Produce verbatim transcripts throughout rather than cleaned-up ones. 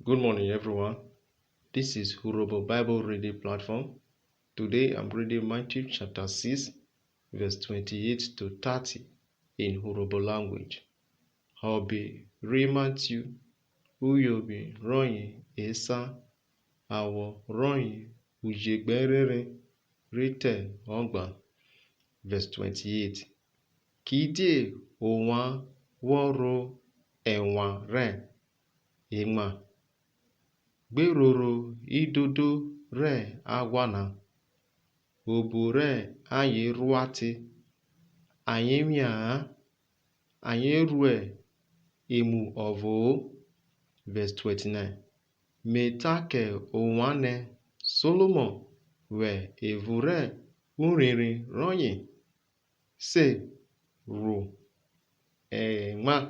Good morning, everyone. This is Urhobo Bible Reading Platform. Today I'm reading Matthew chapter six, verse twenty-eight to thirty in Urhobo language. Ọbe ri Matthew, uyovwi rọye esan, awọ rọye ujegbe rerhen rhi te ọgban. Verse twenty-eight. Kidie ovwan vwọ ro ẹnwan rẹ emwa, gbe roro idodo rẹ aghwa na, obo rẹ ayen rhua te, ayen wian-an, ayen ruẹ emu ọvo-o. Verse twenty-nine. Me ta kẹ ovwan nẹ, Solomọn vwẹ evun rẹ urinrin rọye se ro ẹnwan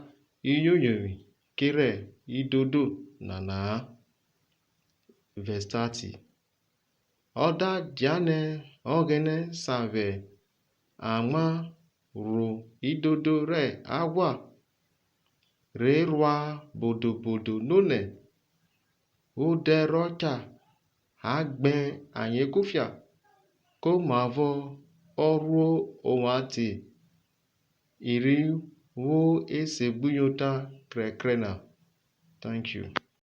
iyoyovwi kerẹ idodo nana-a. Verse thirty. Ọ da dianẹ Ọghẹnẹ sa vwẹ amwa ro idodo rẹ aghwa re rhua bodobodo nonẹ, odẹ rọ cha a gbẹn ayen kufia, ko mavọ ọ ruo ovwan te i ri vwo esegbuyota krẹkrẹ na? Thank you.